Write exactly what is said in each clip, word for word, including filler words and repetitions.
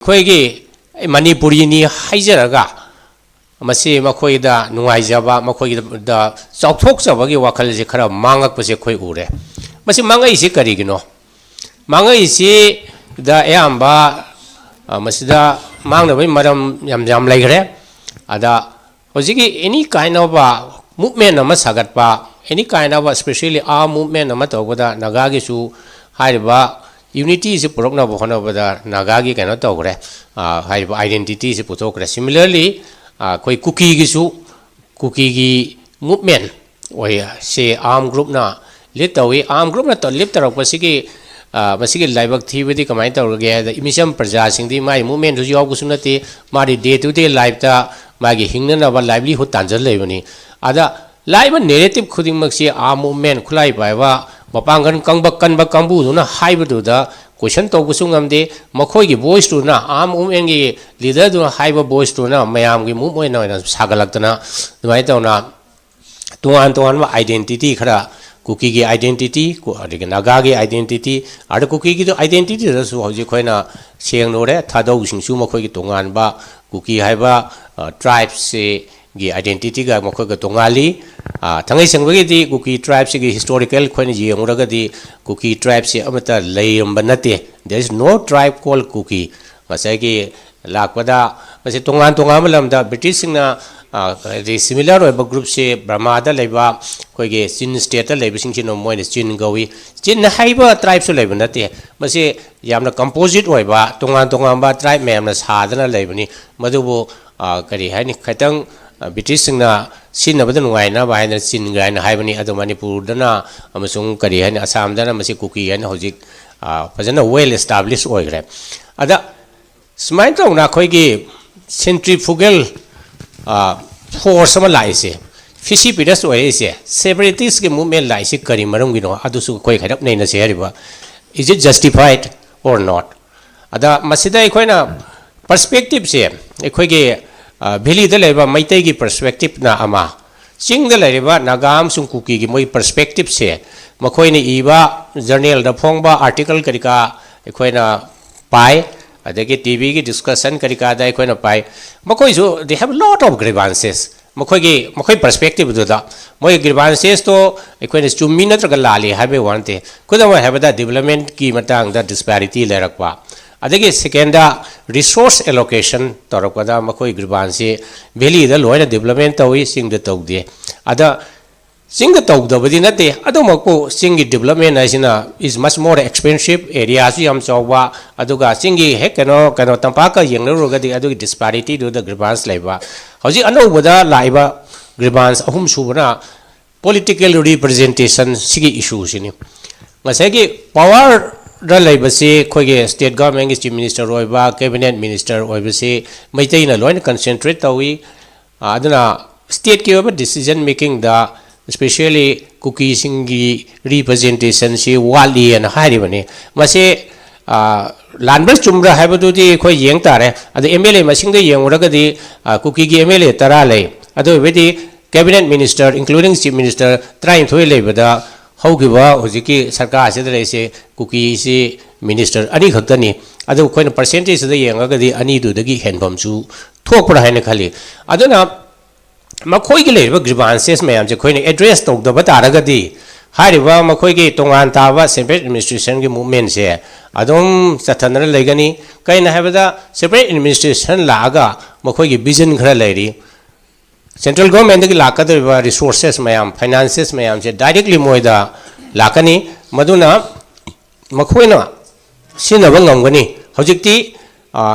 ꯑꯩꯈꯣꯏꯒꯤ ꯃꯅꯤꯄꯨꯔꯤꯅꯤ ꯍꯥꯏꯖꯔꯒ ꯃꯁꯤ ꯃꯈꯣꯏꯗ ꯅꯨꯡꯉꯥꯏꯖꯕ, ꯃꯈꯣꯏꯗ ꯆꯥꯎꯊꯣꯛꯆꯕꯒꯤ ꯋꯥꯈꯜꯁꯦ ꯈꯔ ꯃꯥꯡꯉꯛꯄꯁꯦ ꯑꯩꯈꯣꯏ ꯎꯔꯦ꯫ ꯃꯁꯤ ꯃꯥꯡꯉꯛꯏꯁꯤ ꯀꯔꯤꯒꯤꯅꯣ? ꯃꯥꯡꯉꯛꯏꯁꯤꯗ ꯑꯌꯥꯝꯕ, ꯑ, ꯃꯁꯤꯗ ꯃꯥꯡꯅꯕꯒꯤ ꯃꯔꯝ ꯌꯥꯝ, ꯌꯥꯝ ꯂꯩꯈ꯭ꯔꯦ꯫ ꯑꯗ ꯍꯧꯖꯤꯛꯀꯤ any kind of a movement ꯑꯃ ꯁꯥꯒꯠꯄ, any kind of a specially arm movement ꯑꯃ ꯇꯧꯕꯗ ꯅꯥꯒꯥꯒꯤꯁꯨ ꯍꯥꯏꯔꯤꯕ unity ꯁꯤ ꯄꯨꯔꯛꯅꯕ ꯍꯣꯠꯅꯕꯗ ꯅꯥꯒꯥꯒꯤ ꯀꯩꯅꯣ ꯇꯧꯈ꯭ꯔꯦ, ꯑ, ꯍꯥꯏꯔꯤꯕ identity ꯁꯤ ꯄꯨꯊꯣꯛꯈ꯭ꯔꯦ꯫ Similarly, ꯑ, ꯑꯩꯈꯣꯏ ꯀꯨꯀꯤꯒꯤꯁꯨ, ꯀꯨꯀꯤꯒꯤ movement ꯑꯣꯏ, ꯁꯤ arm group ꯅ lead ꯇꯧꯏ꯫ Arm group ꯅ ꯇꯧ-, lead ꯇꯧꯔꯛꯄꯁꯤꯒꯤ, ꯑ, ꯃꯁꯤꯒꯤ ꯂꯥꯏꯕꯛ ꯊꯤꯕꯗꯤ ꯀꯃꯥꯏꯅ ꯇꯧꯔꯒꯦ ꯍꯥꯏꯗ, ꯃꯤꯆꯝ ꯄ꯭ꯔꯖꯥꯁꯤꯡꯗꯤ ꯃꯥꯒꯤ movement ꯁꯨ ꯌꯥꯎꯕꯁꯨ ꯅꯠꯇꯦ, ꯃꯥꯗꯤ day to day life ꯇ ꯃꯥꯒꯤ ꯍꯤꯡꯅꯅꯕ livelihood ꯇꯥꯟꯖꯜ ꯂꯩꯕꯅꯤ꯫ ꯑꯗ ꯂꯥꯛꯏꯕ narrative ꯈꯨꯗꯤꯡꯃꯛꯁꯤ arm movement, ꯈꯨꯠꯂꯥꯏ ꯄꯥꯏꯕ, ꯃꯄꯥꯡꯒꯜ ꯀꯪꯕ, ꯀꯟꯕ ꯀꯥꯡꯕꯨꯗꯨꯅ ꯍꯥꯏꯕꯗꯨꯗ question ꯇꯧꯕꯁꯨ ꯉꯝꯗꯦ꯫ ꯃꯈꯣꯏꯒꯤ voice ꯇꯨꯅ, arm movement ꯀꯤ leader ꯗꯨꯅ ꯍꯥꯏꯕ voice ꯇꯨꯅ ꯃꯌꯥꯝꯒꯤ movement ꯑꯣꯏꯅ, ꯑꯣꯏꯅ ꯁꯥꯒꯠꯂꯛꯇꯅ, ꯑꯗꯨꯃꯥꯏꯅ ꯇꯧꯅ ꯇꯣꯉꯥꯟ ꯇꯣꯉꯥꯟꯕ identity ꯈꯔ, ꯀꯨꯀꯤꯒꯤ identity, ꯀꯨ-, ꯑꯗꯒꯤ ꯅꯥꯒꯥꯒꯤ identity, ꯑꯗ ꯀꯨꯀꯤꯒꯤꯗꯣ identity ꯗꯁꯨ ꯍꯧꯖꯤꯛ ꯑꯩꯈꯣꯏꯅ ꯁꯦꯡꯅ ꯎꯔꯦ, ꯊꯥꯗꯧꯁꯤꯡꯁꯨ ꯃꯈꯣꯏꯒꯤ ꯇꯣꯉꯥꯟꯕ ꯀꯨꯀꯤ ꯍꯥꯏꯕ, ꯑ, tribe ꯁꯤꯒꯤ identity ꯒ ꯃꯈꯣꯏꯒ ꯇꯣꯉꯥꯜꯂꯤ꯫ ꯑ, ꯊꯥꯡꯉꯩ ꯁꯦꯡꯕꯒꯤꯗꯤ ꯀꯨꯀꯤ tribe ꯁꯤꯒꯤ historical ꯑꯩꯈꯣꯏꯅ ꯌꯦꯡꯉꯨꯔꯒꯗꯤ ꯀꯨꯀꯤ tribe ꯁꯤ ꯑꯃꯠꯇ ꯂꯩꯔꯝꯕ ꯅꯠꯇꯦ꯫ There is no tribe called ꯀꯨꯀꯤ꯫ ꯉꯁꯥꯏꯒꯤ ꯂꯥꯛꯄꯗ ꯃꯁꯤ ꯇꯣꯉꯥꯟ ꯇꯣꯉꯥꯟꯕ ꯂꯝꯗ British ꯁꯤꯡꯅ, ꯑ, ꯍꯥꯏꯗꯤ similar ꯑꯣꯏꯕ group ꯁꯤ ꯕꯔꯃꯥꯗ ꯂꯩꯕ ꯑꯩꯈꯣꯏꯒꯤ ꯆꯤꯟ state ꯇ ꯂꯩꯕꯁꯤꯡꯁꯤꯅ ꯃꯣꯏꯅ ꯆꯤꯟ ꯀꯧꯏ꯫ ꯆꯤꯟ ꯍꯥꯏꯕ tribe ꯁꯨ ꯂꯩꯕ ꯅꯠꯇꯦ꯫ ꯃꯁꯤ ꯌꯥꯝꯅ composite ꯑꯣꯏꯕ ꯇꯣꯉꯥꯟ ꯇꯣꯉꯥꯟꯕ tribe ꯃꯌꯥꯝꯅ ꯁꯥꯗꯅ ꯂꯩꯕꯅꯤ꯫ ꯃꯗꯨꯕꯨ, ꯑ, ꯀꯔꯤ ꯍꯥꯏꯅꯤ, ꯈꯤꯇꯪ, ꯑ, British ꯁꯤꯡꯅ ꯁꯤꯖꯤꯟꯅꯕꯗ ꯅꯨꯡꯉꯥꯏꯅꯕ ꯍꯥꯏꯗꯅ ꯆꯤꯟ ꯀꯥꯏꯅ ꯍꯥꯏꯕꯅꯤ꯫ ꯑꯗꯣ ꯃꯅꯤꯄꯨꯔꯗꯅ ꯑꯃꯁꯨꯡ ꯀꯔꯤ ꯍꯥꯏꯅꯤ, ꯑꯁꯥꯝꯗꯅ ꯃꯁꯤ ꯀꯨꯀꯤ ꯍꯥꯏꯅ ꯍꯧꯖꯤꯛ, ꯑ, ꯐꯖꯅ well establish ꯑꯣꯏꯈ꯭ꯔꯦ꯫ ꯑꯗ ꯁꯨꯃꯥꯏꯅ ꯇꯧꯅ ꯑꯩꯈꯣꯏꯒꯤ centrifugal, ꯑ, force ꯑꯃ ꯂꯥꯛꯏꯁꯦ, precipitous ꯑꯣꯏꯔꯛꯏꯁꯦ, separatist ꯀꯤ movement ꯂꯥꯛꯏꯁꯦ ꯀꯔꯤ ꯃꯔꯝꯒꯤꯅꯣ, ꯑꯗꯨꯁꯨ ꯑꯩꯈꯣꯏ ꯈꯥꯏꯗꯣꯛ ꯅꯩꯅꯁꯦ ꯍꯥꯏꯔꯤꯕ, is it justified or not? ꯑꯗ ꯃꯁꯤꯗ ꯑꯩꯈꯣꯏꯅ perspective ꯁꯦ ꯑꯩꯈꯣꯏꯒꯤ, ꯑ, valley ꯗ ꯂꯩꯕ ꯃꯩꯇꯩꯒꯤ perspective ꯅ ꯑꯃ, ꯆꯤꯡꯗ ꯂꯩꯔꯤꯕ ꯅꯥꯒꯥ ꯑꯃꯁꯨꯡ ꯀꯨꯀꯤꯒꯤ ꯃꯣꯏ perspective ꯁꯦ, ꯃꯈꯣꯏꯅ ꯏꯕ journal ꯗ ꯐꯣꯡꯕ article ꯀꯔꯤ ꯀꯔꯥ ꯑꯩꯈꯣꯏꯅ ꯄꯥꯏ꯫ ꯑꯗꯒꯤ ꯇꯤ ꯚꯤꯒꯤ ꯗꯤꯁꯀꯁꯟ ꯀꯔꯤ ꯀꯥꯗ ꯑꯩꯈꯣꯏꯅ ꯄꯥꯏ꯫ ꯃꯈꯣꯏꯁꯨ they have lot of grievances꯫ ꯃꯈꯣꯏꯒꯤ ꯃꯈꯣꯏ ꯄꯔꯁꯄꯦꯛꯇꯤꯚꯗꯨꯗ ꯃꯣꯏ ꯒ꯭ꯔꯤꯚꯥꯟꯁꯦꯁꯇꯣ ꯑꯩꯈꯣꯏꯅ ꯆꯨꯝꯃꯤ ꯅꯠꯇ꯭ꯔꯒ ꯂꯥꯜꯂꯤ ꯍꯥꯏꯕꯒꯤ ꯋꯥ ꯅꯠꯇꯦ꯫ ꯈꯨꯗꯝ ꯑꯣꯏꯅ ꯍꯥꯏꯔꯕꯗ ꯗꯤꯕꯂꯞꯃꯦꯟꯠꯀꯤ ꯃꯇꯥꯡꯗ ꯗꯤꯁꯄꯦꯔꯤꯇꯤ ꯂꯩꯔꯛꯄ, ꯑꯗꯒꯤ ꯁꯦꯀꯦꯟꯗ ꯔꯤꯁꯣꯔꯁ ꯑꯦꯂꯣꯀꯦꯁꯟ ꯇꯧꯔꯛꯄꯗ ꯃꯈꯣꯏ ꯒ꯭ꯔꯤꯚꯥꯟꯁꯁꯤ ꯚꯦꯂꯤꯗ ꯂꯣꯏꯅ ꯗꯤꯕꯂꯞꯃꯦꯟ ꯇꯧꯏ, ꯆꯤꯡꯗ ꯇꯧꯗꯦ꯫ ꯑꯗ ꯆꯤꯡꯗ ꯇꯧꯗꯕꯗꯤ ꯅꯠꯇꯦ, ꯑꯗꯨꯃꯛꯄꯨ ꯆꯤꯡꯒꯤ ꯗꯤꯕꯂꯞꯃꯦꯟ ꯍꯥꯏꯁꯤꯅ is much more expensive, ꯑꯦꯔꯤꯌꯥꯁꯨ ꯌꯥꯝ ꯆꯥꯎꯕ, ꯑꯗꯨꯒ ꯆꯤꯡꯒꯤ ꯍꯦꯛ ꯀꯩꯅꯣ ꯀꯩꯅꯣ ꯇꯝꯄꯥꯛꯀ ꯌꯦꯡꯅꯔꯨꯔꯒꯗꯤ ꯑꯗꯨꯒꯤ ꯗꯤꯁꯄꯦꯔꯤꯇꯤꯗꯨꯗ ꯒ꯭ꯔꯤꯚꯥꯟꯁ ꯂꯩꯕ꯫ ꯍꯧꯖꯤꯛ ꯑꯅꯧꯕꯗ ꯂꯥꯛꯏꯕ ꯒ꯭ꯔꯤꯚꯥꯟꯁ ꯑꯍꯨꯝ ꯁꯨꯕꯅ ꯄꯣꯂꯤꯇꯤꯀꯦꯜ ꯔꯤꯄ꯭ꯔꯖꯦꯟꯇꯦꯁꯟ ꯁꯤꯒꯤ ꯏꯁꯨꯁꯤꯅꯤ꯫ ꯉꯁꯥꯏꯒꯤ ꯄꯋꯥꯔꯗ ꯂꯩꯕꯁꯤ ꯑꯩꯈꯣꯏꯒꯤ ꯁ꯭ꯇꯦꯠ ꯒꯚꯔꯟꯃꯦꯟꯒꯤ ꯆꯤꯐ ꯃꯤꯅꯤꯁꯇꯔ ꯑꯣꯏꯕ, ꯀꯦꯕꯤꯅꯦꯠ ꯃꯤꯅꯤꯁꯇꯔ ꯑꯣꯏꯕꯁꯤ ꯃꯩꯇꯩꯅ ꯂꯣꯏꯅ ꯀꯟꯁꯦꯟꯇ꯭ꯔꯦꯠ ꯇꯧꯏ꯫ ꯑꯗꯨꯅ ꯁ꯭ꯇꯦꯠꯀꯤ ꯑꯣꯏꯕ ꯗꯤꯁꯤꯖꯟ ꯃꯦꯀꯤꯡꯗ ꯏꯁꯄꯦꯁꯤꯌꯦꯜꯂꯤ ꯀꯨꯀꯤꯁꯤꯡꯒꯤ ꯔꯤꯄ꯭ꯔꯖꯦꯟꯇꯦꯁꯟꯁꯤ ꯋꯥꯠꯂꯤꯑꯅ ꯍꯥꯏꯔꯤꯕꯅꯤ꯫ ꯃꯁꯤ ꯂꯥꯟꯕ꯭ꯔꯥ ꯆꯨꯝꯕ꯭ꯔꯥ ꯍꯥꯏꯕꯗꯨꯗꯤ ꯑꯩꯈꯣꯏ ꯌꯦꯡ ꯇꯥꯔꯦ꯫ ꯑꯗꯣ ꯑꯦꯝ ꯑꯦꯜ ꯑꯦ ꯃꯁꯤꯡꯗ ꯌꯦꯡꯉꯨꯔꯒꯗꯤ ꯀꯨꯀꯤꯒꯤ ꯑꯦꯝ ꯑꯦꯜ ꯑꯦ ꯇꯔꯥ ꯂꯩ꯫ ꯑꯗꯨ ꯑꯣꯏꯕꯗꯤ cabinet minister, including chief minister, ꯇꯔꯥꯅꯤꯊꯣꯏ ꯂꯩꯕꯗ ꯍꯧꯈꯤꯕ ꯍꯧꯖꯤꯛꯀꯤ ꯁꯔꯀꯥꯔꯁꯤꯗ ꯂꯩꯔꯤꯁꯦ ꯀꯨꯀꯤꯁꯤ ꯃꯤꯅꯤꯁꯇꯔ ꯑꯅꯤꯈꯛꯇꯅꯤ꯫ ꯑꯗꯨ ꯑꯩꯈꯣꯏꯅ ꯄꯔꯁꯦꯟꯇꯦꯖꯇ ꯌꯦꯡꯉꯒꯗꯤ ꯑꯅꯤꯗꯨꯗꯒꯤ ꯍꯦꯟꯐꯝꯁꯨ ꯊꯣꯛꯄ꯭ꯔꯥ ꯍꯥꯏꯅ ꯈꯜꯂꯤ꯫ ꯑꯗꯨꯅ ꯃꯈꯣꯏꯒꯤ ꯂꯩꯔꯤꯕ ꯒ꯭ꯔꯤꯚꯥꯟꯁꯦꯁ ꯃꯌꯥꯝꯁꯦ ꯑꯩꯈꯣꯏꯅ ꯑꯦꯗ꯭ꯔꯦꯁ ꯇꯧꯗꯕ ꯇꯥꯔꯒꯗꯤ ꯍꯥꯏꯔꯤꯕ ꯃꯈꯣꯏꯒꯤ ꯇꯣꯉꯥꯟ ꯇꯥꯕ ꯁꯦꯄꯔꯦꯠ ꯑꯦꯗꯃꯤꯅꯤꯁꯇ꯭ꯔꯦꯁꯟꯒꯤ ꯃꯨꯞꯃꯦꯟꯁꯦ ꯑꯗꯨꯝ ꯆꯠꯊꯗꯅ ꯂꯩꯒꯅꯤ꯫ ꯀꯩꯅꯣ ꯍꯥꯏꯕꯗ ꯁꯦꯄꯔꯦꯠ ꯑꯦꯗꯃꯤꯅꯤꯁꯇ꯭ꯔꯦꯁꯟ ꯂꯥꯛꯑꯒ ꯃꯈꯣꯏꯒꯤ ꯚꯤꯖꯟ ꯈꯔ ꯂꯩꯔꯤ꯫ ꯁꯦꯟꯇ꯭ꯔꯦꯜ ꯒꯣꯔꯃꯦꯟꯗꯒꯤ ꯂꯥꯛꯀꯗꯧꯔꯤꯕ ꯔꯤꯁꯣꯔꯁꯦꯁ ꯃꯌꯥꯝ, ꯐꯥꯏꯅꯥꯟꯁꯦꯁ ꯃꯌꯥꯝꯁꯦ ꯗꯥꯏꯔꯦꯛꯂꯤ ꯃꯣꯏꯗ ꯂꯥꯛꯀꯅꯤ꯫ ꯃꯗꯨꯅ ꯃꯈꯣꯏꯅ ꯁꯤꯖꯤꯟꯅꯕ ꯉꯝꯒꯅꯤ꯫ ꯍꯧꯖꯤꯛꯇꯤ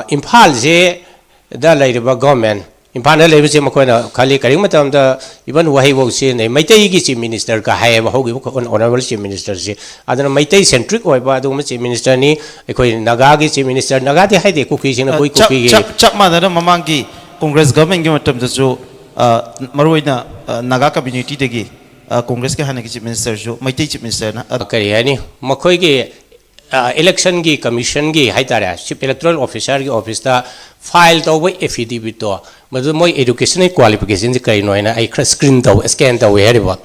ꯏꯝꯐꯥꯜꯁꯦ ꯗ ꯂꯩꯔꯤꯕ ꯒꯣꯔꯃꯦꯟ, ꯏꯝꯐꯥꯜꯗ ꯂꯩꯕꯁꯦ ꯃꯈꯣꯏꯅ ꯈꯜꯂꯤ, ꯀꯔꯤꯒꯨꯝꯕ ꯃꯇꯝꯗ ꯏꯚꯟ ꯋꯥꯍꯩꯐꯥꯎ ꯁꯤꯖꯤꯟꯅꯩ, ꯃꯩꯇꯩꯒꯤ ꯆꯤꯐ ꯃꯤꯅꯤꯁꯇꯔꯒ ꯍꯥꯏꯌꯦꯕ ꯍꯧꯈꯤꯕ ꯑꯣꯅꯔꯦꯕꯜ ꯆꯤꯐ ꯃꯤꯅꯤꯁꯇꯔꯁꯤ꯫ ꯑꯗꯨꯅ ꯃꯩꯇꯩ ꯁꯦꯟꯇ꯭ꯔꯤꯛ ꯑꯣꯏꯕ ꯑꯗꯨꯒꯨꯝꯕ ꯆꯤꯐ ꯃꯤꯅꯤꯁꯇꯔꯅꯤ꯫ ꯑꯩꯈꯣꯏ ꯅꯥꯒꯥꯒꯤ ꯆꯤꯐ ꯃꯤꯅꯤꯁꯇꯔ, ꯅꯥꯒꯥꯗꯤ ꯍꯥꯏꯗꯦ, ꯀꯨꯀꯤꯁꯤꯡꯅ ꯑ, ꯀꯨꯏ ꯆꯞ, ꯀꯨꯀꯤꯒꯤ ꯆꯞ, ꯆꯞ ꯃꯥꯟꯅꯅ ꯃꯃꯥꯡꯒꯤ ꯀꯣꯡꯒ꯭ꯔꯦꯁ ꯒꯚꯔꯟꯃꯦꯟꯒꯤ ꯃꯇꯝꯗꯁꯨ, ꯑ, ꯃꯔꯨꯑꯣꯏꯅ, ꯑ, ꯅꯥꯒꯥ ꯀꯝꯃ꯭ꯌꯨꯅꯤꯇꯤꯗꯒꯤ, ꯑ, ꯀꯣꯡꯒ꯭ꯔꯦꯁꯀꯤ ꯍꯥꯟꯅꯒꯤ ꯆꯤꯐ ꯃꯤꯅꯤꯁꯇꯔꯁꯨ ꯃꯩꯇꯩ ꯆꯤꯐ ꯃꯤꯅꯤꯁꯇꯔꯅ, ꯑ, ꯀꯔꯤ ꯍꯥꯏꯅꯤ, ꯃꯈꯣꯏꯒꯤ ꯏꯂꯦꯛꯁꯟꯒꯤ ꯀꯃꯤꯁꯟꯒꯤ ꯍꯥꯏꯇꯥꯔꯦ, ꯆꯤꯐ ꯏꯂꯦꯛꯇꯣꯔꯦꯜ ꯑꯣꯐꯤꯁꯔꯒꯤ ꯑꯣꯐꯤꯁꯇ ꯐꯥꯏꯜ ꯇꯧꯕ ꯑꯦꯐꯤꯗꯦꯕꯤꯠꯇꯣ, ꯃꯗꯨ ꯃꯣꯏ ꯑꯦꯗꯨꯀꯦꯁꯟꯒꯤ ꯀ꯭ꯋꯥꯂꯤꯐꯤꯀꯦꯁꯟꯁꯤ ꯀꯔꯤꯅꯣ ꯍꯥꯏꯅ ꯑꯩ ꯈꯔ ꯁ꯭ꯀ꯭ꯔꯤꯟ ꯇꯧ, ꯁ꯭ꯀꯦꯟ ꯇꯧꯋꯦ ꯍꯥꯏꯔꯤꯕ꯫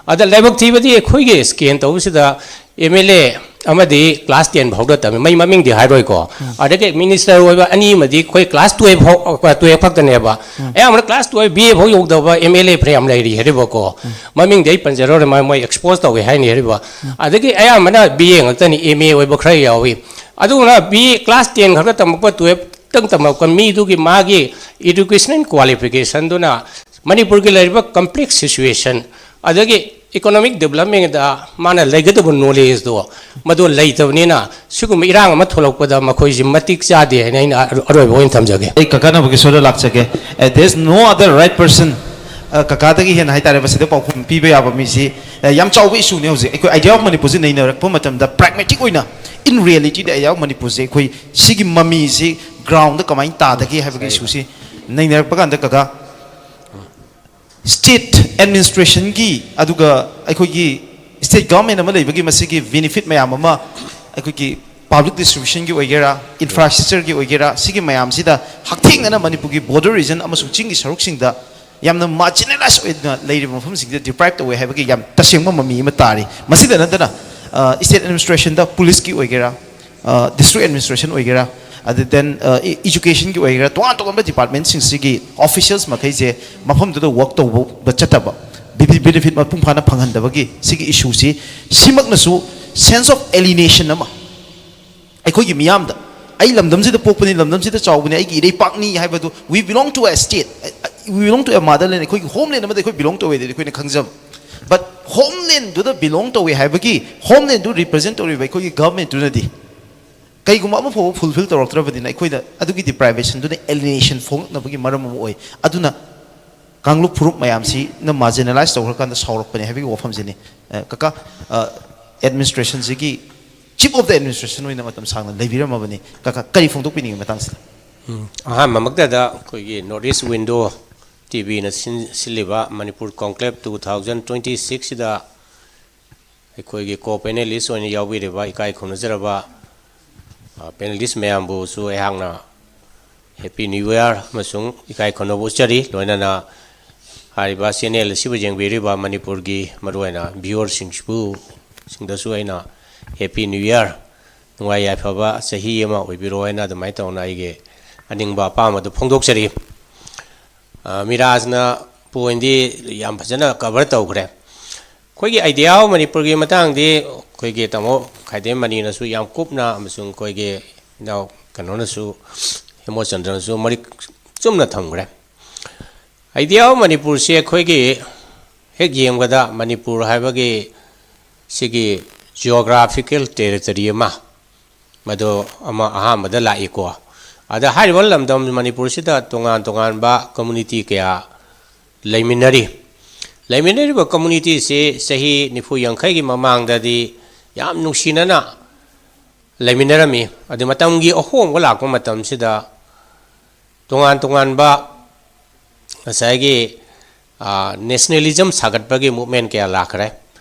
ꯑꯗ ꯂꯥꯏꯕꯛ ꯊꯤꯕꯗꯤ ꯑꯩꯈꯣꯏꯒꯤ ꯁ꯭ꯀꯦꯟ ꯇꯧꯕꯁꯤꯗ ꯑꯦꯝ ꯑꯦꯜ ꯑꯦ ꯑꯃꯗꯤ class ten ꯐꯥꯎꯗ ꯇꯝꯃꯤ, ꯃꯩ ꯃꯃꯤꯡꯗꯤ ꯍꯥꯏꯔꯣꯏꯀꯣ꯫ ꯑꯗꯒꯤ minister ꯑꯣꯏꯕ ꯑꯅꯤ ꯑꯃꯗꯤ ꯑꯩꯈꯣꯏ class twelve ꯐꯥꯎ, twelve ꯈꯛꯇꯅꯦꯕ꯫ ꯑꯌꯥꯝꯕꯅ class twelve, B A ꯐꯥꯎ ꯌꯧꯗꯕ M L A ꯐꯅꯌꯥꯝ ꯂꯩꯔꯤ ꯍꯥꯏꯔꯤꯕꯀꯣ꯫ ꯃꯃꯤꯡꯗꯤ ꯑꯩ ꯄꯟꯖꯔꯔꯣꯏ, ꯃ-, ꯃꯣꯏ expose ꯇꯧꯋꯦ ꯍꯥꯏꯅꯤ ꯍꯥꯏꯔꯤꯕ꯫ ꯑꯗꯒꯤ ꯑꯌꯥꯝꯕꯅ B A ꯉꯥꯛꯇꯅꯤ, M A ꯑꯣꯏꯕ ꯈꯔ ꯌꯥꯎꯏ꯫ ꯑꯗꯨꯅ B A class ten ꯈꯛꯇ ꯇꯝꯃꯛꯄ, twelve ꯇꯪ ꯇꯝꯃꯛꯄ ꯃꯤꯗꯨꯒꯤ ꯃꯥꯒꯤ educational qualificationꯗꯨꯅ ꯃꯅꯤꯄꯨꯔꯒꯤ ꯂꯩꯔꯤꯕ complex situation, ꯑꯗꯒꯤ economic developmentꯗ ꯃꯥꯅ ꯂꯩꯒꯗꯕ knowledgeꯗꯣ ꯃꯗꯨ ꯂꯩꯇꯕꯅꯤꯅ, ꯁꯤꯒꯨꯝꯕ ꯏꯔꯥꯡ ꯑꯃ ꯊꯣꯛꯂꯛꯄꯗ ꯃꯈꯣꯏꯁꯤ ꯃꯇꯤꯛ ꯆꯥꯗꯦ ꯍꯥꯏꯅ ꯑꯩꯅ ꯑꯔꯣꯏꯕ ꯑꯣꯏꯅ ꯊꯝꯖꯒꯦ꯫ ꯑꯩ ꯀꯀꯥ ꯅꯕꯒꯦꯁꯣꯔꯗ ꯂꯥꯛꯆꯒꯦ꯫ Uh, there is no other right person, uh, ꯀꯀꯥꯗꯒꯤ ꯍꯦꯟꯅ ꯍꯥꯏꯇꯥꯔꯦ ꯃꯁꯤꯗ ꯄꯥꯎꯈꯨꯝ ꯄꯤꯕ ꯌꯥꯕ ꯃꯤꯁꯤ, uh, ꯌꯥꯝ ꯆꯥꯎꯕ issueꯅꯦ꯫ ꯍꯧꯖꯤꯛ ꯑꯩꯈꯣꯏ Idea of Manipurꯁꯤ ꯅꯩꯅꯔꯛꯄ ꯃꯇꯝꯗ, pragmatic ꯑꯣꯏꯅ, in realityꯗ Idea of Manipurꯁꯦ ꯑꯩꯈꯣꯏ ꯁꯤꯒꯤ ꯃꯃꯤꯁꯤ groundꯗ ꯀꯃꯥꯏꯅ ꯇꯥꯗꯒꯦ ꯍꯥꯏꯕꯒꯤ issueꯁꯤ ꯅꯩꯅꯔꯛꯄ ꯀꯥꯟꯗ, ꯀꯀꯥ, state administrationꯒꯤ, ꯑꯗꯨꯒ ꯑꯩꯈꯣꯏꯒꯤ state government ꯑꯃ ꯂꯩꯕꯒꯤ ꯃꯁꯤꯒꯤ benefit ꯃꯌꯥꯝ ꯑꯃ, ꯑꯩꯈꯣꯏꯒꯤ public distributionꯒꯤ ꯑꯣꯏꯒꯦꯔꯥ, infrastructureꯒꯤ ꯑꯣꯏꯒꯦꯔꯥ, ꯁꯤꯒꯤ ꯃꯌꯥꯝꯁꯤꯗ ꯍꯛꯊꯦꯡꯅꯅ ꯃꯅꯤꯄꯨꯔꯒꯤ border region ꯑꯃꯁꯨꯡ ꯆꯤꯡꯒꯤ ꯁꯔꯨꯛꯁꯤꯡꯗ ꯌꯥꯝꯅ marginalized ꯑꯣꯏꯅ ꯂꯩꯔꯤꯕ ꯃꯐꯝꯁꯤꯡꯁꯤꯗ deprive ꯇꯧꯋꯦ ꯍꯥꯏꯕꯒꯤ ꯌꯥꯝ ꯇꯁꯦꯡꯕ ꯃꯃꯤ ꯑꯃ ꯇꯥꯔꯤ꯫ ꯃꯁꯤꯗ ꯅꯠꯇꯅ, ꯑ, state administrationꯗ policeꯀꯤ ꯑꯣꯏꯒꯦꯔꯥ, ꯑ, district administration ꯑꯣꯏꯒꯦꯔꯥ, ꯑꯗꯨ then, ꯑ, e-, educationꯒꯤ ꯑꯣꯏꯒꯦꯔꯥ, ꯇꯣꯉꯥꯟ ꯇꯣꯉꯥꯟꯕ departmentꯁꯤꯡꯁꯤꯒꯤ officials ꯃꯈꯩꯁꯦ ꯃꯐꯝꯗꯨꯗ work ꯇꯧꯕ ꯆꯠꯇꯕ, bene-, benefit ꯃꯄꯨꯡ ꯐꯥꯅ ꯐꯪꯍꯟꯗꯕꯒꯤ ꯁꯤꯒꯤ issueꯁꯤ, ꯁꯤꯃꯛꯅꯁꯨ sense of alienation ꯑꯃ ꯑꯩꯈꯣꯏꯒꯤ ꯃꯤꯌꯥꯝꯗ, "ꯑꯩ ꯂꯝꯗꯝꯁꯤꯗ ꯄꯣꯛꯄꯅꯤ, ꯂꯝꯗꯝꯁꯤꯗ ꯆꯥꯎꯕꯅꯤ, ꯑꯩꯒꯤ ꯏꯔꯩꯄꯥꯛꯅꯤ" ꯍꯥꯏꯕꯗꯨ, "We belong to a state, we belong to a motherland", ꯑꯩꯈꯣꯏꯒꯤ homeland ꯑꯃꯗ ꯑꯩꯈꯣꯏ belong ꯇꯧꯋꯦ ꯍꯥꯏꯗꯤ ꯑꯩꯈꯣꯏꯅ ꯈꯪꯖꯕ꯫ But homelandꯗꯨꯗ belong ꯇꯧꯋꯦ ꯍꯥꯏꯕꯒꯤ homelandꯗꯨ represent ꯇꯧꯔꯤꯕ ꯑꯩꯈꯣꯏꯒꯤ governmentꯗꯨꯅꯗꯤ ꯀꯩꯒꯨꯝꯕ ꯑꯃ ꯐꯥꯎꯕ fulfill ꯇꯧꯔꯛꯇ꯭ꯔꯕꯅꯤꯅ, ꯑꯩꯈꯣꯏꯗ ꯑꯗꯨꯒꯤ deprivationꯗꯨꯅ alienation ꯐꯣꯡꯂꯛꯅꯕꯒꯤ ꯃꯔꯝ ꯑꯃ ꯑꯣꯏ꯫ ꯑꯗꯨꯅ ꯀꯥꯡꯂꯨꯞ ꯐꯨꯔꯨꯞ ꯃꯌꯥꯝꯁꯤꯅ marginalize ꯇꯧꯈ꯭ꯔꯀꯥꯟꯗ ꯁꯥꯎꯔꯛꯄꯅꯦ ꯍꯥꯏꯕꯒꯤ ꯋꯥꯐꯝꯁꯤꯅꯤ꯫ ꯑ, ꯀꯀꯥ, ꯑ, administrationꯁꯤꯒꯤ chief of the administration ꯑꯣꯏꯅ ꯃꯇꯝ ꯁꯥꯡꯅ ꯂꯩꯕꯤꯔꯝꯃꯕꯅꯤ꯫ ꯀꯀꯥ, ꯀꯔꯤ ꯐꯣꯡꯗꯣꯛꯄꯤꯅꯤꯡꯉꯤ ꯃꯇꯥꯡꯁꯤꯗ? ꯎꯝ, ꯑꯍꯥꯟꯕꯃꯛꯇꯗ ꯑꯩꯈꯣꯏꯒꯤ North East Window TVꯅ ꯁꯤꯟ-, ꯁꯤꯜꯂꯤꯕ Manipur Conclave two thousand twenty sixꯁꯤꯗ ꯑꯩꯈꯣꯏꯒꯤ co-panelist ꯑꯣꯏꯅ ꯌꯥꯎꯕꯤꯔꯤꯕ ꯏꯀꯥꯏ ꯈꯨꯝꯅꯖꯔꯕ, ꯑ, panelist ꯃꯌꯥꯝꯕꯨꯁꯨ ꯑꯩꯍꯥꯛꯅ Happy New Year ꯑꯃꯁꯨꯡ ꯏꯀꯥꯏ ꯈꯨꯝꯅꯕ ꯎꯠꯆꯔꯤ꯫ ꯂꯣꯏꯅꯅ ꯍꯥꯏꯔꯤꯕ channel ꯑꯁꯤꯕꯨ ꯌꯦꯡꯕꯤꯔꯤꯕ ꯃꯅꯤꯄꯨꯔꯒꯤ ꯃꯔꯨꯑꯣꯏꯅ viewerꯁꯤꯡꯁꯤꯕꯨ, ꯁꯤꯡꯗꯁꯨ ꯑꯩꯅ Happy New Year, ꯅꯨꯡꯉꯥꯏ ꯌꯥꯏꯐꯕ ꯆꯍꯤ ꯑꯃ ꯑꯣꯏꯕꯤꯔꯣ ꯍꯥꯏꯅ ꯑꯗꯨꯃꯥꯏꯅ ꯇꯧꯅ ꯑꯩꯒꯤ ꯑꯅꯤꯡꯕ ꯑꯄꯥꯝꯕꯗꯨ ꯐꯣꯡꯗꯣꯛꯆꯔꯤ꯫ ꯑ, ꯃꯤꯔꯥꯖꯅ ꯄꯣꯏꯟꯗꯤ ꯌꯥꯝ ꯐꯖꯅ ꯀꯚꯔ ꯇꯧꯈ꯭ꯔꯦ꯫ ꯑꯩꯈꯣꯏꯒꯤ Idea of ꯃꯅꯤꯄꯨꯔꯒꯤ ꯃꯇꯥꯡꯗꯤ ꯑꯩꯈꯣꯏꯒꯤ ꯇꯥꯃꯣ ꯈꯥꯏꯗꯦꯝ ꯃꯅꯤꯅꯁꯨ ꯌꯥꯝ ꯀꯨꯞꯅ, ꯑꯃꯁꯨꯡ ꯑꯩꯈꯣꯏꯒꯤ ꯏꯅꯥꯎ ꯀꯩꯅꯣꯅꯁꯨ, ꯍꯦꯃꯣꯆꯟꯗ꯭ꯔꯅꯁꯨ ꯃꯔꯤꯛ ꯆꯨꯝꯅ ꯊꯝꯈ꯭ꯔꯦ꯫ Idea of ꯃꯅꯤꯄꯨꯔꯁꯤ ꯑꯩꯈꯣꯏꯒꯤ ꯍꯦꯛ ꯌꯦꯡꯕꯗ ꯃꯅꯤꯄꯨꯔ ꯍꯥꯏꯕꯒꯤ ꯁꯤꯒꯤ geographical territory ꯑꯃ, ꯃꯗꯨ ꯑꯃ ꯑꯍꯥꯟꯕꯗ ꯂꯥꯛꯏꯀꯣ꯫ ꯑꯗ ꯍꯥꯏꯔꯤꯕ ꯂꯝꯗꯝ ꯃꯅꯤꯄꯨꯔꯁꯤꯗ ꯇꯣꯉꯥꯟ ꯇꯣꯉꯥꯟꯕ community ꯀꯌꯥ ꯂꯩꯃꯤꯟꯅꯔꯤ꯫ ꯂꯩꯃꯤꯟꯅꯔꯤꯕ communityꯁꯤ ꯆꯍꯤ ꯅꯤꯐꯨ ꯌꯥꯡꯈꯩꯒꯤ ꯃꯃꯥꯡꯗꯗꯤ ꯌꯥꯝ ꯅꯨꯡꯁꯤꯅꯅ ꯂꯩꯃꯤꯟꯅꯔꯝꯃꯤ꯫ ꯑꯗꯨ ꯃꯇꯝꯒꯤ ꯑꯍꯣꯡꯕ ꯂꯥꯛꯄ ꯃꯇꯝꯁꯤꯗ ꯇꯣꯉꯥꯟ ꯇꯣꯉꯥꯟꯕ ꯉꯁꯥꯏꯒꯤ, ꯑ, nationalism ꯁꯥꯒꯠꯄꯒꯤ movement ꯀꯌꯥ ꯂꯥꯛꯈ꯭ꯔꯦ꯫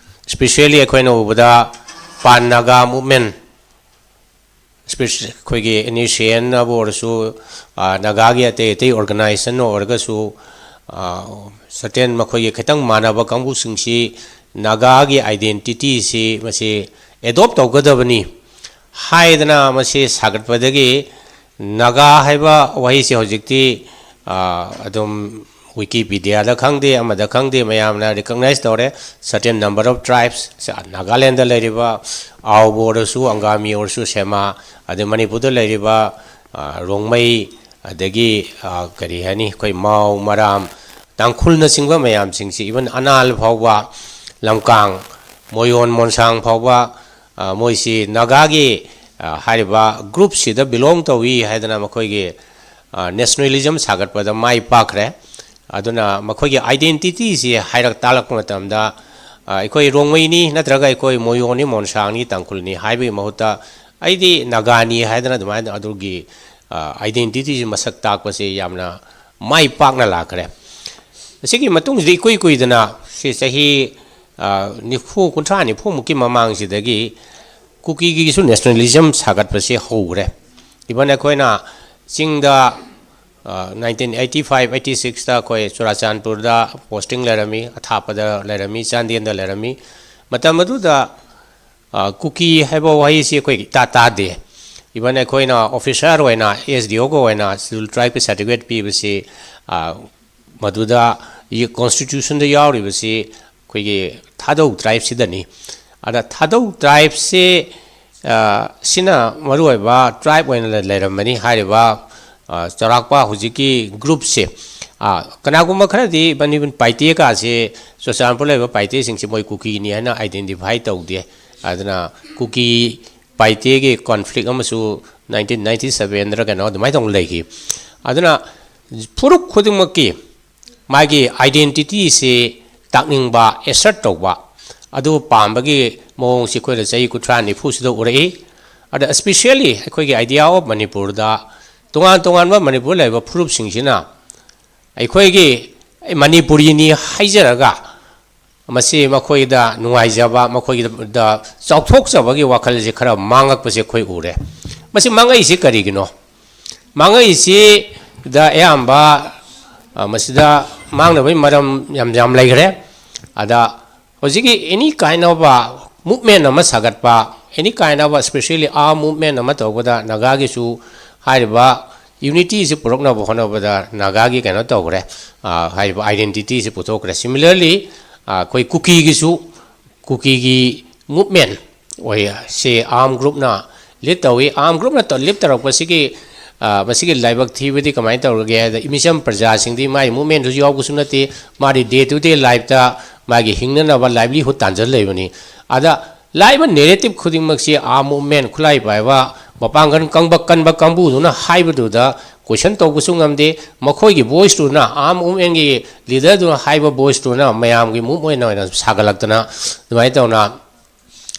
Especially ꯑꯩꯈꯣꯏꯅ ꯎꯕꯗ Pan Naga movement, especially ꯑꯩꯈꯣꯏꯒꯤ NSCN ꯑꯣꯏꯔꯁꯨ, ꯑ, ꯅꯥꯒꯥꯒꯤ ꯑꯇꯩ ꯑꯇꯩ organization ꯑꯣꯏꯔꯒꯁꯨ, ꯑ, certain ꯃꯈꯣꯏꯒꯤ ꯈꯤꯇꯪ ꯃꯥꯟꯅꯕ ꯀꯥꯡꯕꯨꯁꯤꯡꯁꯤ ꯅꯥꯒꯥꯒꯤ identityꯁꯤ ꯃꯁꯤ adopt ꯇꯧꯒꯗꯕꯅꯤ ꯍꯥꯏꯗꯅ ꯃꯁꯤ ꯁꯥꯒꯠꯄꯗꯒꯤ ꯅꯥꯒꯥ ꯍꯥꯏꯕ ꯋꯥꯍꯩꯁꯤ ꯍꯧꯖꯤꯛꯇꯤ, ꯑ, ꯑꯗꯨꯝ Wikipediaꯗ ꯈꯪꯗꯦ, ꯑꯃꯗ ꯈꯪꯗꯦ, ꯃꯌꯥꯝꯅ recognize ꯇꯧꯔꯦ꯫ Certain number of tribes, ꯁ-, ꯅꯥꯒꯥꯂꯦꯟꯗ ꯂꯩꯔꯤꯕ ꯑꯥꯎꯕꯨ ꯑꯣꯏꯔꯁꯨ, ꯑꯪꯒꯥꯃꯤ ꯑꯣꯏꯔꯁꯨ, ꯁꯦꯃꯥ, ꯑꯗꯩ ꯃꯅꯤꯄꯨꯔꯗ ꯂꯩꯔꯤꯕ, ꯑ, ꯔꯣꯡꯃꯩ, ꯑꯗꯒꯤ, ꯑ, ꯀꯔꯤ ꯍꯥꯏꯅꯤ, ꯑꯩꯈꯣꯏ ꯃꯥꯎ, ꯃꯔꯥꯝ, ꯇꯥꯡꯈꯨꯜꯅꯆꯤꯡꯕ ꯃꯌꯥꯝꯁꯤꯡꯁꯤ, even ꯑꯅꯥꯜ ꯐꯥꯎꯕ, ꯂꯝꯀꯥꯡ, ꯃꯣꯌꯣꯟ, ꯃꯣꯟꯁꯥꯡ ꯐꯥꯎꯕ, ꯑ, ꯃꯣꯏꯁꯤ ꯅꯥꯒꯥꯒꯤ, ꯑ, ꯍꯥꯏꯔꯤꯕ groupꯁꯤꯗ belong ꯇꯧꯏ ꯍꯥꯏꯗꯅ ꯃꯈꯣꯏꯒꯤ, ꯑ, nationalism ꯁꯥꯒꯠꯄꯗ ꯃꯥꯏ ꯄꯥꯛꯈ꯭ꯔꯦ꯫ ꯑꯗꯨꯅ ꯃꯈꯣꯏꯒꯤ identityꯁꯤ ꯍꯥꯏꯔꯛ ꯇꯥꯛꯂꯛꯄ ꯃꯇꯝꯗ, ꯑ, ꯑꯩꯈꯣꯏ ꯔꯣꯡꯃꯩꯅꯤ, ꯅꯠꯇ꯭ꯔꯒ ꯑꯩꯈꯣꯏ ꯃꯣꯌꯣꯟꯅꯤ, ꯃꯣꯟꯁꯥꯡꯅꯤ, ꯇꯥꯡꯈꯨꯜꯅꯤ ꯍꯥꯏꯕꯒꯤ ꯃꯍꯨꯠꯇ ꯑꯩꯗꯤ ꯅꯥꯒꯥꯅꯤ ꯍꯥꯏꯗꯅ ꯑꯗꯨꯃꯥꯏꯅ ꯑꯗꯨꯒꯤ, ꯑ, identityꯁꯤ ꯃꯁꯛ ꯇꯥꯛꯄꯁꯤ ꯌꯥꯝꯅ ꯃꯥꯏ ꯄꯥꯛꯅ ꯂꯥꯛꯈ꯭ꯔꯦ꯫ ꯑꯁꯤꯒꯤ ꯃꯇꯨꯡꯁꯤꯗ ꯏꯀꯨꯏ ꯀꯨꯏꯗꯅ ꯁꯤ ꯆꯍꯤ, ꯑ, ꯅꯤꯐꯨ, ꯀꯨꯟꯊ꯭ꯔꯥ ꯅꯤꯐꯨꯃꯨꯛꯀꯤ ꯃꯃꯥꯡꯁꯤꯗꯒꯤ ꯀꯨꯀꯤꯒꯤꯁꯨ nationalism ꯁꯥꯒꯠꯄꯁꯤ ꯍꯧꯈ꯭ꯔꯦ꯫ Even ꯑꯩꯈꯣꯏꯅ ꯆꯤꯡꯗ, ꯑ, nineteen eighty five eighty sixꯇ ꯑꯩꯈꯣꯏ ꯆꯨꯔꯥꯆꯥꯟꯄꯨꯔꯗ posting ꯂꯩꯔꯝꯃꯤ, ꯑꯊꯥꯞꯄꯗ ꯂꯩꯔꯝꯃꯤ, ꯆꯥꯟꯗꯦꯜꯗ ꯂꯩꯔꯝꯃꯤ꯫ ꯃꯇꯝ ꯑꯗꯨꯗ ꯀꯨꯀꯤ ꯍꯥꯏꯕ ꯋꯥꯍꯩꯁꯤ ꯑꯩꯈꯣꯏ ꯏꯇꯥ ꯇꯥꯗꯦ꯫ ꯏꯚꯟ ꯑꯩꯈꯣꯏꯅ ꯑꯣꯐꯤꯁꯥꯔ ꯑꯣꯏꯅ, ꯑꯦꯁ ꯗꯤ ꯑꯣꯒ ꯑꯣꯏꯅ ꯁꯦꯗꯨꯜ ꯇ꯭ꯔꯥꯏꯕꯀꯤ ꯁꯥꯔꯇꯤꯐꯤꯀꯦꯠ ꯄꯤꯕꯁꯤ, ꯃꯗꯨꯗ ꯀꯣꯟꯁꯇꯤꯇ꯭ꯌꯨꯁꯟꯗ ꯌꯥꯎꯔꯤꯕꯁꯤ ꯑꯩꯈꯣꯏꯒꯤ ꯊꯥꯗꯧ ꯇ꯭ꯔꯥꯏꯕꯁꯤꯗꯅꯤ꯫ ꯑꯗ ꯊꯥꯗꯧ ꯇ꯭ꯔꯥꯏꯕꯁꯤ ꯁꯤꯅ ꯃꯔꯨꯑꯣꯏꯕ ꯇ꯭ꯔꯥꯏꯕ ꯑꯣꯏꯅ ꯂꯩꯔꯝꯕꯅꯤ꯫ ꯍꯥꯏꯔꯤꯕ ꯆꯥꯎꯔꯥꯛꯄ ꯍꯧꯖꯤꯛꯀꯤ ꯒ꯭ꯔꯨꯞꯁꯦ, ꯀꯅꯥꯒꯨꯝꯕ ꯈꯔꯗꯤ ꯃꯅꯤꯄꯨꯔ ꯄꯥꯏꯇꯦꯀꯥꯁꯦ, ꯆꯨꯔꯆꯥꯟꯄꯨꯔ ꯂꯩꯕ ꯄꯥꯏꯇꯦꯁꯤꯡꯁꯦ ꯃꯣꯏ ꯀꯨꯀꯤꯅꯤ ꯍꯥꯏꯅ ꯑꯥꯏꯗꯦꯟꯇꯤꯐꯥꯏ ꯇꯧꯗꯦ꯫ ꯑꯗꯨꯅ ꯀꯨꯀꯤ ꯄꯥꯏꯇꯦꯒꯤ ꯀꯣꯟꯐ꯭ꯂꯤꯛ ꯑꯃꯁꯨ ꯅꯥꯏꯟꯇꯤꯟ ꯅꯥꯏꯟꯇꯤ ꯁꯕꯦꯟꯗꯔ ꯀꯩꯅꯣ ꯑꯗꯨꯃꯥꯏꯅ ꯇꯧꯅ ꯂꯩꯈꯤ꯫ ꯑꯗꯨꯅ ꯐꯨꯔꯨꯞ ꯈꯨꯗꯤꯡꯃꯛꯀꯤ ꯃꯥꯒꯤ ꯑꯥꯏꯗꯦꯟꯇꯤꯇꯤꯁꯤ ꯇꯥꯛꯅꯤꯡꯕ, ꯑꯦꯁꯔꯠ ꯇꯧꯕ, ꯑꯗꯨ ꯄꯥꯝꯕꯒꯤ ꯃꯑꯣꯡꯁꯤ ꯑꯩꯈꯣꯏꯅ ꯆꯍꯤ ꯀꯨꯟꯊ꯭ꯔꯥ ꯅꯤꯐꯨꯁꯤꯗ ꯎꯔꯛꯏ꯫ ꯑꯗ especially ꯑꯩꯈꯣꯏꯒꯤ idea of ꯃꯅꯤꯄꯨꯔꯗ ꯇꯣꯉꯥꯟ ꯇꯣꯉꯥꯟꯕ ꯃꯅꯤꯄꯨꯔꯗ ꯂꯩꯔꯤꯕ ꯐꯨꯔꯨꯞꯁꯤꯡꯁꯤꯅ ꯑꯩꯈꯣꯏꯒꯤ ꯃꯅꯤꯄꯨꯔꯤꯅꯤ ꯍꯥꯏꯖꯔꯒ ꯃꯁꯤ ꯃꯈꯣꯏꯗ ꯅꯨꯡꯉꯥꯏꯖꯕ, ꯃꯈꯣꯏꯗ ꯆꯥꯎꯊꯣꯛꯆꯕꯒꯤ ꯋꯥꯈꯜꯁꯦ ꯈꯔ ꯃꯥꯡꯉꯛꯄꯁꯦ ꯑꯩꯈꯣꯏ ꯎꯔꯦ꯫ ꯃꯁꯤ ꯃꯥꯡꯉꯛꯏꯁꯤ ꯀꯔꯤꯒꯤꯅꯣ? ꯃꯥꯡꯉꯛꯏꯁꯤꯗ ꯑꯌꯥꯝꯕ, ꯑ, ꯃꯁꯤꯗ ꯃꯥꯡꯅꯕꯒꯤ ꯃꯔꯝ ꯌꯥꯝ, ꯌꯥꯝ ꯂꯩꯈ꯭ꯔꯦ꯫ ꯑꯗ ꯍꯧꯖꯤꯛꯀꯤ any kind of movement ꯑꯃ ꯁꯥꯒꯠꯄ, any kind of especially arm movement ꯑꯃ ꯇꯧꯕꯗ ꯅꯥꯒꯥꯒꯤꯁꯨ ꯍꯥꯏꯔꯤꯕ ꯌꯨꯅꯤꯇꯤꯁꯤ ꯄꯨꯔꯛꯅꯕ ꯍꯣꯠꯅꯕꯗ ꯅꯥꯒꯥꯒꯤ ꯀꯩꯅꯣ ꯇꯧꯈ꯭ꯔꯦ, ꯑ, ꯍꯥꯏꯔꯤꯕ ꯑꯥꯏꯗꯦꯟꯇꯤꯇꯤꯁꯤ ꯄꯨꯊꯣꯛꯈ꯭ꯔꯦ꯫ Similarly, ꯑ, ꯑꯩꯈꯣꯏ ꯀꯨꯀꯤꯒꯤꯁꯨ, ꯀꯨꯀꯤꯒꯤ ꯃꯨꯞꯃꯦꯟ ꯑꯣꯏ, ꯁꯤ ꯑꯥꯔꯝ ꯒ꯭ꯔꯨꯞꯅ ꯂꯤꯗ ꯇꯧꯏ꯫ ꯑꯥꯔꯝ ꯒ꯭ꯔꯨꯞꯅ ꯇꯧ-, ꯂꯤꯗ ꯇꯧꯔꯛꯄꯁꯤꯒꯤ, ꯑ, ꯃꯁꯤꯒꯤ ꯂꯥꯏꯕꯛ ꯊꯤꯕꯗꯤ ꯀꯃꯥꯏꯅ ꯇꯧꯔꯒꯦ ꯍꯥꯏꯗ, ꯃꯤꯆꯝ ꯄ꯭ꯔꯖꯥꯁꯤꯡꯗꯤ ꯃꯥꯒꯤ ꯃꯨꯞꯃꯦꯟꯗꯨꯁꯨ ꯌꯥꯎꯕꯁꯨ ꯅꯠꯇꯦ, ꯃꯥꯗꯤ day to day lifeꯇ ꯃꯥꯒꯤ ꯍꯤꯡꯅꯅꯕ livelihood ꯇꯥꯟꯖꯜ ꯂꯩꯕꯅꯤ꯫ ꯑꯗ ꯂꯥꯛꯏꯕ narrative ꯈꯨꯗꯤꯡꯃꯛꯁꯤ ꯑꯥꯔꯝ ꯃꯨꯞꯃꯦꯟ, ꯈꯨꯠꯂꯥꯏ ꯄꯥꯏꯕ, ꯃꯄꯥꯡꯒꯜ ꯀꯪꯕ, ꯀꯟꯕ ꯀꯥꯡꯕꯨꯗꯨꯅ ꯍꯥꯏꯕꯗꯨꯗ question ꯇꯧꯕꯁꯨ ꯉꯝꯗꯦ꯫ ꯃꯈꯣꯏꯒꯤ voiceꯇꯨꯅ, ꯑꯥꯔꯝ ꯃꯨꯞꯃꯦꯟꯒꯤ leaderꯗꯨꯅ ꯍꯥꯏꯕ voiceꯇꯨꯅ ꯃꯌꯥꯝꯒꯤ ꯃꯨꯞꯃꯦꯟ ꯑꯣꯏꯅ ꯁꯥꯒꯠꯂꯛꯇꯅ, ꯑꯗꯨꯃꯥꯏꯅ ꯇꯧꯅ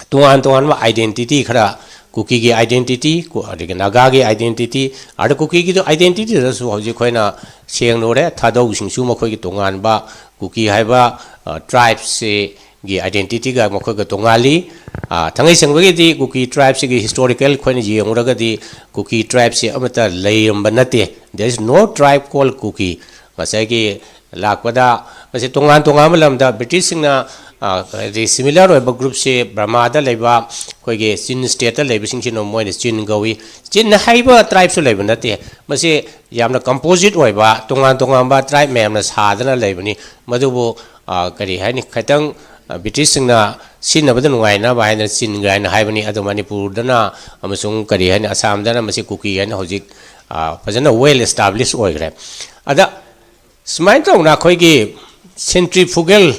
ꯇꯣꯉꯥꯟ ꯇꯣꯉꯥꯟꯕ identity ꯈꯔ, ꯀꯨꯀꯤꯒꯤ identity, ꯀꯨ-, ꯑꯗꯒꯤ ꯅꯥꯒꯥꯒꯤ identity, ꯑꯗ ꯀꯨꯀꯤꯒꯤꯗꯨ identityꯗꯁꯨ ꯍꯧꯖꯤꯛ ꯑꯩꯈꯣꯏꯅ ꯁꯦꯡꯅ ꯎꯔꯦ, ꯊꯥꯗꯧꯁꯤꯡꯁꯨ ꯃꯈꯣꯏꯒꯤ ꯇꯣꯉꯥꯟꯕ ꯀꯨꯀꯤ ꯍꯥꯏꯕ, ꯑ, tribeꯁꯤꯒꯤ identityꯒ ꯃꯈꯣꯏꯒ ꯇꯣꯉꯥꯜꯂꯤ꯫ ꯑ, ꯊꯥꯡꯃꯩ ꯁꯦꯡꯕꯒꯤꯗꯤ ꯀꯨꯀꯤ tribeꯁꯤꯒꯤ historical ꯑꯩꯈꯣꯏꯅ ꯌꯦꯡꯉꯨꯔꯒꯗꯤ ꯀꯨꯀꯤ tribeꯁꯤ ꯑꯃꯠꯇ ꯂꯩꯔꯝꯕ ꯅꯠꯇꯦ꯫ There is no tribe called ꯀꯨꯀꯤ꯫ ꯉꯁꯥꯏꯒꯤ ꯂꯥꯛꯄꯗ ꯃꯁꯤ ꯇꯣꯉꯥꯟ ꯇꯣꯉꯥꯟꯕ ꯂꯝꯗ ꯕ꯭ꯔꯤꯇꯤꯁꯁꯤꯡꯅ, ꯑ, ꯍꯥꯏꯗꯤ similar ꯑꯣꯏꯕ groupꯁꯤ ꯕꯔꯃꯥꯗ ꯂꯩꯕ ꯑꯩꯈꯣꯏꯒꯤ ꯆꯤꯟ stateꯇ ꯂꯩꯕꯁꯤꯡꯁꯤꯅ ꯃꯣꯏꯅ ꯆꯤꯟ ꯀꯧꯏ꯫ ꯆꯤꯟ ꯍꯥꯏꯕ tribeꯁꯨ ꯂꯩꯕ ꯅꯠꯇꯦ꯫ ꯃꯁꯤ ꯌꯥꯝꯅ composite ꯑꯣꯏꯕ ꯇꯣꯉꯥꯟ ꯇꯣꯉꯥꯟꯕ tribe ꯃꯌꯥꯝꯅ ꯁꯥꯗꯅ ꯂꯩꯕꯅꯤ꯫ ꯃꯗꯨꯕꯨ, ꯑ, ꯀꯔꯤ ꯍꯥꯏꯅꯤ, ꯈꯤꯇꯪ, ꯑ, ꯕ꯭ꯔꯤꯇꯤꯁꯁꯤꯡꯅ ꯁꯤꯖꯤꯟꯅꯕꯗ ꯅꯨꯡꯉꯥꯏꯅꯕ ꯍꯥꯏꯗꯅ ꯆꯤꯟ ꯀꯥꯏꯅ ꯍꯥꯏꯕꯅꯤ꯫ ꯑꯗꯣ ꯃꯅꯤꯄꯨꯔꯗꯅ ꯑꯃꯁꯨꯡ ꯀꯔꯤ ꯍꯥꯏꯅꯤ, ꯑꯁꯥꯝꯗꯅ ꯃꯁꯤ ꯀꯨꯀꯤ ꯍꯥꯏꯅ ꯍꯧꯖꯤꯛ, ꯑ, ꯐꯖꯅ well established ꯑꯣꯏꯈ꯭ꯔꯦ꯫ ꯑꯗ ꯁꯨꯃꯥꯏꯅ ꯇꯧꯅ ꯑꯩꯈꯣꯏꯒꯤ centrifugal,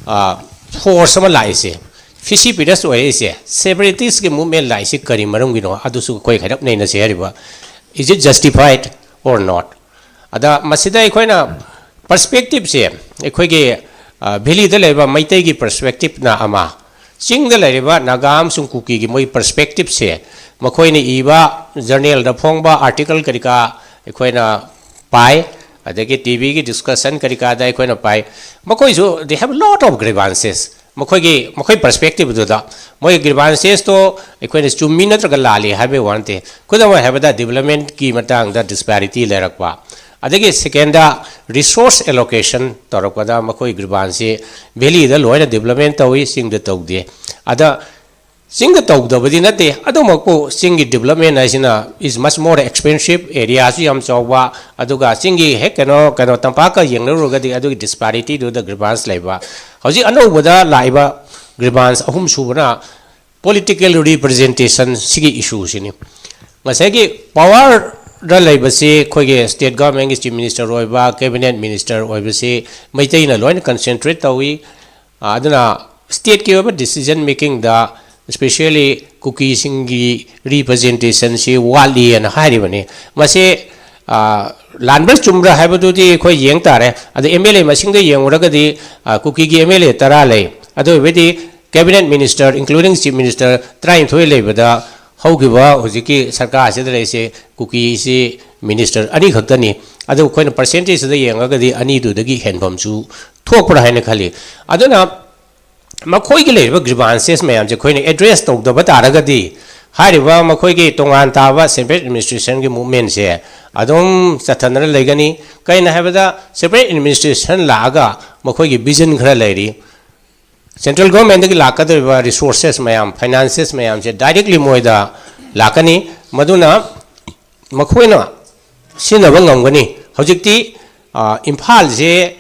ꯑ, force ꯑꯃ ꯂꯥꯛꯏꯁꯦ, precipitous ꯑꯣꯏꯔꯛꯏꯁꯦ, separatistꯀꯤ movement ꯂꯥꯛꯏꯁꯦ ꯀꯔꯤ ꯃꯔꯝꯒꯤꯅꯣ? ꯑꯗꯨꯁꯨ ꯑꯩꯈꯣꯏ ꯈꯥꯏꯔꯞ ꯅꯩꯅꯁꯦ ꯍꯥꯏꯔꯤꯕ, is it justified or not? ꯑꯗ ꯃꯁꯤꯗ ꯑꯩꯈꯣꯏꯅ perspectiveꯁꯦ, ꯑꯩꯈꯣꯏꯒꯤ, ꯑ, valleyꯗ ꯂꯩꯕ ꯃꯩꯇꯩꯒꯤ perspectiveꯅ ꯑꯃ, ꯆꯤꯡꯗ ꯂꯩꯔꯤꯕ ꯅꯥꯒꯥ ꯑꯃꯁꯨꯡ ꯀꯨꯀꯤꯒꯤ ꯃꯣꯏ perspectiveꯁꯦ, ꯃꯈꯣꯏꯅ ꯏꯕ journalꯗ ꯐꯣꯡꯕ article ꯀꯔꯤ ꯀꯥ ꯑꯩꯈꯣꯏꯅ ꯄꯥꯏ, ꯑꯗꯒꯤ TVꯒꯤ discussion ꯀꯔꯤ ꯀꯥꯗ ꯑꯩꯈꯣꯏꯅ ꯄꯥꯏ꯫ ꯃꯈꯣꯏꯁꯨ they have lot of grievances꯫ ꯃꯈꯣꯏꯒꯤ, ꯃꯈꯣꯏ perspectiveꯗꯨꯗ ꯃꯣꯏ grievancesꯇꯣ ꯑꯩꯈꯣꯏꯅ ꯆꯨꯝꯃꯤ ꯅꯠꯇ꯭ꯔꯒ ꯂꯥꯜꯂꯤ ꯍꯥꯏꯕꯒꯤ ꯋꯥ ꯅꯠꯇꯦ꯫ ꯈꯨꯗꯝ ꯑꯣꯏꯅ ꯍꯥꯏꯕꯗ developmentꯀꯤ ꯃꯇꯥꯡꯗ disparity ꯂꯩꯔꯛꯄ, ꯑꯗꯒꯤ secondꯗ resource allocation ꯇꯧꯔꯛꯄꯗ ꯃꯈꯣꯏ grievanceꯁꯤ valleyꯗ ꯂꯣꯏꯅ development ꯇꯧꯏ, ꯆꯤꯡꯗ ꯇꯧꯗꯦ꯫ ꯑꯗ ꯆꯤꯡꯗ ꯇꯧꯗꯕꯗꯤ ꯅꯠꯇꯦ, ꯑꯗꯨꯃꯛꯄꯨ ꯆꯤꯡꯒꯤ development ꯍꯥꯏꯁꯤꯅ is much more expensive, areaꯁꯨ ꯌꯥꯝ ꯆꯥꯎꯕ, ꯑꯗꯨꯒ ꯆꯤꯡꯒꯤ ꯍꯦꯛ ꯀꯩꯅꯣ, ꯀꯩꯅꯣ ꯇꯝꯄꯥꯛꯀ ꯌꯦꯡꯅꯔꯨꯔꯒꯗꯤ ꯑꯗꯨꯒꯤ disparityꯗꯨꯗ grievance ꯂꯩꯕ꯫ ꯍꯧꯖꯤꯛ ꯑꯅꯧꯕꯗ ꯂꯥꯛꯏꯕ grievance ꯑꯍꯨꯝ ꯁꯨꯕꯅ political representation ꯁꯤꯒꯤ issueꯁꯤꯅꯤ꯫ ꯉꯁꯥꯏꯒꯤ powerꯗ ꯂꯩꯕꯁꯤ ꯑꯩꯈꯣꯏꯒꯤ state governmentꯀꯤ chief minister ꯑꯣꯏꯕ, cabinet minister ꯑꯣꯏꯕꯁꯤ ꯃꯩꯇꯩꯅ ꯂꯣꯏꯅ concentrate ꯇꯧꯏ꯫ ꯑ, ꯑꯗꯨꯅ stateꯀꯤ ꯑꯣꯏꯕ decision makingꯗ especially ꯀꯨꯀꯤꯁꯤꯡꯒꯤ representationꯁꯤ ꯋꯥꯠꯂꯤꯑꯅ ꯍꯥꯏꯔꯤꯕꯅꯤ꯫ ꯃꯁꯤ, ꯑ, ꯂꯥꯟꯕ꯭ꯔꯥ ꯆꯨꯝꯕ꯭ꯔꯥ ꯍꯥꯏꯕꯗꯨꯗꯤ ꯑꯩꯈꯣꯏ ꯌꯦꯡ ꯇꯥꯔꯦ꯫ ꯑꯗ MLA ꯃꯁꯤꯡꯗ ꯌꯦꯡꯉꯨꯔꯒꯗꯤ, ꯑ, ꯀꯨꯀꯤꯒꯤ MLA ꯇꯔꯥ ꯂꯩ꯫ ꯑꯗꯨ ꯑꯣꯏꯕꯗꯤ cabinet minister, including chief minister, ꯇꯔꯥꯅꯤꯊꯣꯏ ꯂꯩꯕꯗ ꯍꯧꯈꯤꯕ ꯍꯧꯖꯤꯛꯀꯤ ꯁꯔꯀꯥꯔꯁꯤꯗ ꯂꯩꯔꯤꯁꯦ ꯀꯨꯀꯤꯁꯤ minister ꯑꯅꯤꯈꯛꯇꯅꯤ꯫ ꯑꯗꯨ ꯑꯩꯈꯣꯏꯅ percentageꯁꯤꯗ ꯌꯦꯡꯉꯒꯗꯤ ꯑꯅꯤꯗꯨꯗꯒꯤ ꯍꯦꯟꯐꯝꯁꯨ ꯊꯣꯛꯄ꯭ꯔꯥ ꯍꯥꯏꯅ ꯈꯜꯂꯤ꯫ ꯑꯗꯨꯅ ꯃꯈꯣꯏꯒꯤ ꯂꯩꯔꯤꯕ grievances ꯃꯌꯥꯝꯁꯦ ꯑꯩꯈꯣꯏꯅ address ꯇꯧꯗꯕ ꯇꯥꯔꯒꯗꯤ, ꯍꯥꯏꯔꯤꯕ ꯃꯈꯣꯏꯒꯤ ꯇꯣꯉꯥꯟ ꯇꯥꯕ separate administrationꯒꯤ movementꯁꯦ ꯑꯗꯨꯝ ꯆꯠꯊꯅꯅ ꯂꯩꯒꯅꯤ꯫ ꯀꯩꯅꯣ ꯍꯥꯏꯕꯗ separate administration ꯂꯥꯛꯑꯒ ꯃꯈꯣꯏꯒꯤ vision ꯈꯔ ꯂꯩꯔꯤ꯫ Central governmentꯗꯒꯤ ꯂꯥꯛꯀꯗꯧꯔꯤꯕ resources ꯃꯌꯥꯝ, finances ꯃꯌꯥꯝꯁꯦ directly ꯃꯣꯏꯗ ꯂꯥꯛꯀꯅꯤ꯫ ꯃꯗꯨꯅ ꯃꯈꯣꯏꯅ ꯁꯤꯖꯤꯟꯅꯕ ꯉꯝꯒꯅꯤ꯫ ꯍꯧꯖꯤꯛꯇꯤ, ꯑ, ꯏꯝꯐꯥꯜꯁꯦ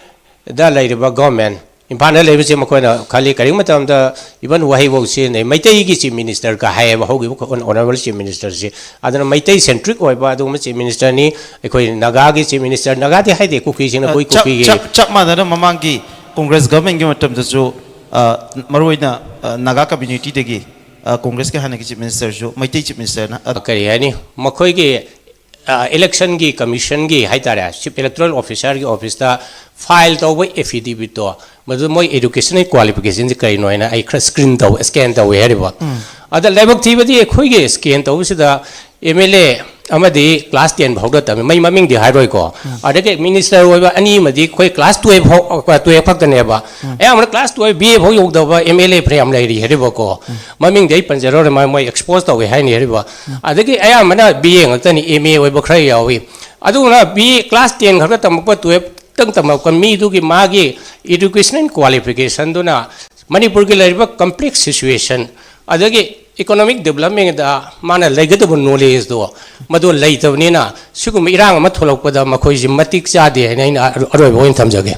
ꯗ ꯂꯩꯔꯤꯕ government, ꯏꯝꯐꯥꯜꯗ ꯂꯩꯕꯁꯦ ꯃꯈꯣꯏꯅ ꯈꯜꯂꯤ, ꯀꯔꯤꯒꯨꯝꯕ ꯃꯇꯝꯗ even ꯋꯥꯍꯩꯐꯥꯎ ꯁꯤꯖꯤꯟꯅꯩ, "ꯃꯩꯇꯩꯒꯤ chief ministerꯒ" ꯍꯥꯏꯌꯦꯕ ꯍꯧꯈꯤꯕ honourable chief ministerꯁꯦ꯫ ꯑꯗꯨꯅ ꯃꯩꯇꯩ centric ꯑꯣꯏꯕ ꯑꯗꯨꯒꯨꯝꯕ chief ministerꯅꯤ꯫ ꯑꯩꯈꯣꯏ ꯅꯥꯒꯥꯒꯤ chief minister, ꯅꯥꯒꯥꯗꯤ ꯍꯥꯏꯗꯦ, ꯀꯨꯀꯤꯁꯤꯡꯅ ꯑ, ꯑꯩꯈꯣꯏ ꯆꯞ, ꯀꯨꯀꯤꯒꯤ ꯆꯞ, ꯆꯞ ꯃꯥꯟꯅꯅ ꯃꯃꯥꯡꯒꯤ Congress governmentꯀꯤ ꯃꯇꯝꯗꯁꯨ, ꯑ, ꯃꯔꯨꯑꯣꯏꯅ, ꯑ, ꯅꯥꯒꯥ communityꯗꯒꯤ, ꯑ, Congressꯀꯤ ꯍꯥꯟꯅꯒꯤ chief ministerꯁꯨ ꯃꯩꯇꯩ chief ministerꯅ, ꯑ, ꯀꯔꯤ ꯍꯥꯏꯅꯤ, ꯃꯈꯣꯏꯒꯤ, ꯑ, electionꯒꯤ commissionꯒꯤ ꯍꯥꯏꯇꯥꯔꯦ, chief electoral officerꯒꯤ officeꯇ file ꯇꯧꯕ affidavitꯇꯣ, ꯃꯗꯨ ꯃꯣꯏ educational qualificationꯁꯦ ꯀꯔꯤꯅꯣ ꯍꯥꯏꯅ ꯑꯩ ꯈꯔ screen ꯇꯧ, scan ꯇꯧꯋꯦ ꯍꯥꯏꯔꯤꯕ꯫ ꯑꯗ ꯂꯥꯏꯕꯛ ꯊꯤꯕꯗꯤ ꯑꯩꯈꯣꯏꯒꯤ scan ꯇꯧꯕꯁꯤꯗ M L A ꯑꯃꯗꯤ class ten ꯐꯥꯎꯗ ꯇꯝꯃꯤ, ꯃꯩ ꯃꯃꯤꯡꯗꯤ ꯍꯥꯏꯔꯣꯏꯀꯣ꯫ ꯑꯗꯒꯤ minister ꯑꯣꯏꯕ ꯑꯅꯤ ꯑꯃꯗꯤ ꯑꯩꯈꯣꯏ class twelve ꯐꯥꯎ, twelve ꯈꯛꯇꯅꯦꯕ꯫ ꯑꯌꯥꯝꯕꯅ class twelve, B A ꯐꯥꯎ ꯌꯧꯗꯕ M L A ꯐꯅꯌꯥꯝ ꯂꯩꯔꯤ ꯍꯥꯏꯔꯤꯕꯀꯣ꯫ ꯃꯃꯤꯡꯗꯤ ꯑꯩ ꯄꯟꯖꯔꯔꯣꯏ, ꯃꯥ-, ꯃꯣꯏ expose ꯇꯧꯋꯦ ꯍꯥꯏꯅꯤ ꯍꯥꯏꯔꯤꯕ꯫ ꯑꯗꯒꯤ ꯑꯌꯥꯝꯕꯅ B A ꯉꯥꯛꯇꯅꯤ, M A ꯑꯣꯏꯕ ꯈꯔ ꯌꯥꯎꯏ꯫ ꯑꯗꯨꯅ B A class ten ꯈꯛꯇ ꯇꯝꯃꯛꯄ, twelve ꯇꯪ ꯇꯝꯃꯛꯄ ꯃꯤꯗꯨꯒꯤ ꯃꯥꯒꯤ educational qualificationꯗꯨꯅ ꯃꯅꯤꯄꯨꯔꯒꯤ ꯂꯩꯔꯤꯕ complex situation ꯑꯗꯒꯤ economic developmentꯗ ꯃꯥꯅ ꯂꯩꯒꯗꯕ knowledgeꯗꯣ ꯃꯗꯨ ꯂꯩꯇꯕꯅꯤꯅ ꯁꯤꯒꯨꯝꯕ ꯏꯔꯥꯡ ꯑꯃ ꯊꯣꯛꯂꯛꯄꯗ ꯃꯈꯣꯏꯁꯤ ꯃꯇꯤꯛ ꯆꯥꯗꯦ ꯍꯥꯏꯅ ꯑꯩꯅ ꯑꯔꯣꯏꯕ ꯑꯣꯏꯅ ꯊꯝꯖꯒꯦ꯫